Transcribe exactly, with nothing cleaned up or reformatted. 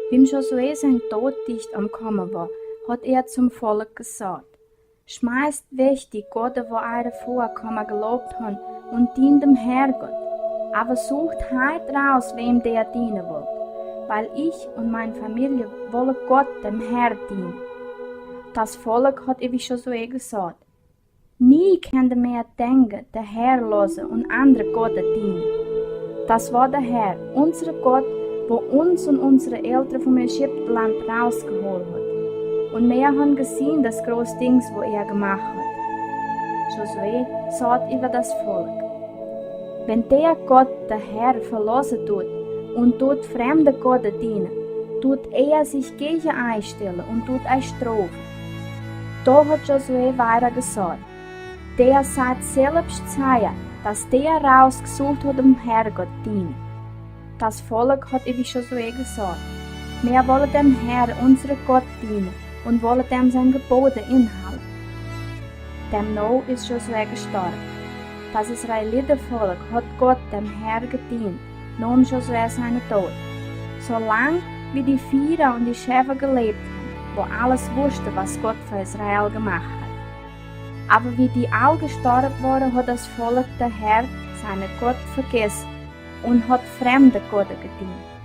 Wiel Josué sien Dod dicht am Kome wor, hot hä tom Volk jesajt: Schmießt weg die Godde, wo eure Vorkomme jeloft han, un dient dem Herrgott. Oba sucht heit raus, wäm dä diene woll, wiel ekj un miene Famielje wolle Gott, dem Herr, diene. Daut Volk hot äwa Josué jesajt: Nie kjenn wie mea denkje, de Herr losse un aundre Godde diene. Daut wia de Herr, ons Gott, woo ons un onse Elre vom Ägiptenlaunt rausjeholt haud. Un wie han jeseenen daut groote Dinj, woo hä jemoakt haud. Josué sajcht äwa daut Volk: Wan dä Gott, de Herr, velosse deit un deit fremde Godde diene, deit hä sikj jäajen an stelle un deit an strofe. Doa haud Josué wada jesajt: Dä sajcht selfst, daut hä rausjesucht haud, dem Herrgott diene. Daut Volk haud äwa Josué jesajt: Wie wolle dem Herr, onse Gott, diene un wolle däm siene Jebode enhole. Demno es Josué jestorwe. Daut Israelitevolk haud Gott, dem Herr, jedient, nom Josué siene Doot, soo lang aus de Fiera un de Scheffe jeläft han, woo aules wusste, waut Gott fa Israel jemoakt haud. Oba aus dee aule jestorwe wieren, haud daut Volk de Herr, siene Gott, vejäten un haud fremde Godde jedient.